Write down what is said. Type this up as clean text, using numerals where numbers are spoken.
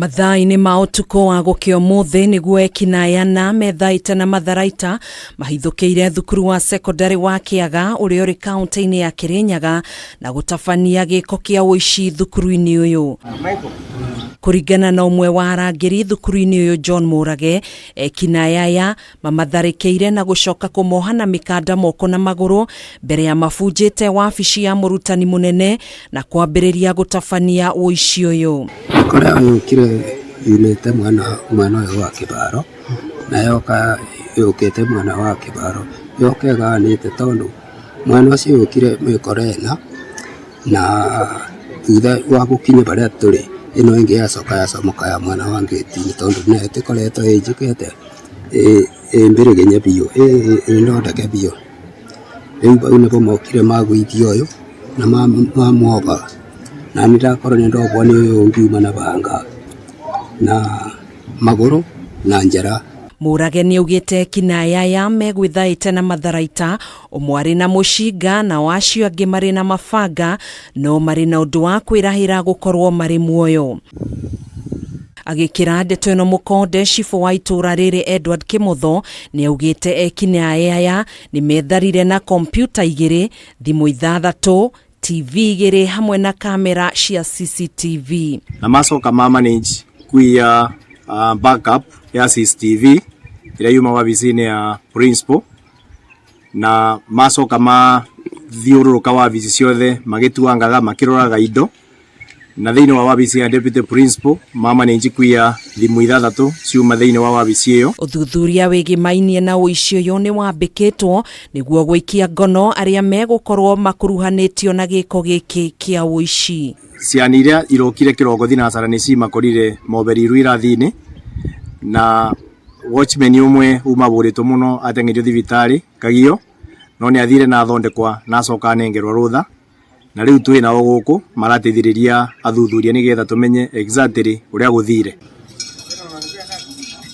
Mathaa-inĩ ma ũtukũ wa gũkĩa ũmũthĩ nĩguo ekinaĩ ana methaĩte na matharaita mahithũkĩire thukuru wa cekondarĩ wa Kĩaga ũrĩa ũrĩ kaũntĩ-inĩ ya Kĩrĩnyaga na gũtabania gĩko kĩa ũici thukuru-inĩ ũyũ. Kũringana na ũmwe wa arangĩri thukuru-inĩ ũyũ John Mũrage, ekinaĩ aya Mamatharĩkĩire na gũcoka kũmoha na mĩkanda moko na magũrũ mbere ya mabunjĩte wabici ya mũrutani mũnene na kwambĩrĩria gũtabania ũici ũyũ. Kũrĩa yũkire yumĩte mwena mwena ũyũ wa Kĩbaro, na yoka yũkĩte mwena wa Kĩbaro, yoka ĩgayanĩte tondũ mwena ũcio yũkire mĩkora ĩna. Na thutha wa gũkinya harĩa tũrĩ, ĩno ĩngĩ yacoka yacomoka ya mwena wa ngĩti-inĩ tondũ nayo ĩtĩkoretwo ĩnjĩkĩte ĩ mbĩrĩgĩnye biũ, ĩ thondeke biũ. Rĩu hau nĩho mokire magũithia ũyũ na mamuoha, na niĩ ndakorwo nĩ ndohwo nĩ ũyũ ũngĩ uma na banga na magũrũ na njara. Mũrage nĩaugĩte ekinaĩ aya megwĩthaĩte na matharaita, ũmwe arĩ na mũcinga nao acio angĩ marĩ na mabanga, no marĩ na ũndũ wa kwĩrahĩra gũkorwo marĩ muoyo. Agĩkĩra ndeto ĩno mũkonde, cibũ wa itũra rĩrĩ Edward Kĩmotho nĩaugĩte ekinaĩ aya nĩmetharire na kompiuta igĩrĩ, thimũ ithathatũ, TV igĩrĩ hamwe na kamera cia CCTV. Na macoka ma manage kuiya backup ya CCTV ĩrĩa yuma wabici-inĩ ya principal na macoka mathiũrũrũka wabici ciothe magĩtuangaga makĩroraga indo na thĩinĩ wa wabici ya deputy principal ma manage kuiya thimũ ithathatũ ciuma thĩinĩ wa wabici ĩyo. Ũthuthuria wĩgĩmainie na ũici ũyũ nĩ wambĩkĩtwo nĩguo gũikia ngono arĩa megũkorwo makuruhanĩtio na gĩko gĩkĩ kĩa ũici. Ciana iria irokire kĩroko thinacara nĩ cimakorire moberirwo irathi-inĩ na watchman ũmwe uma bũrĩtwo mũno ateng'erio thibitarĩ Kagio no nĩ athire na athondekwa na acoka anengerwo rũtha na rĩu twĩ nao gũkũ marateithĩrĩria athuthuria nĩgetha tũmenye exactly ũrĩa gũthire.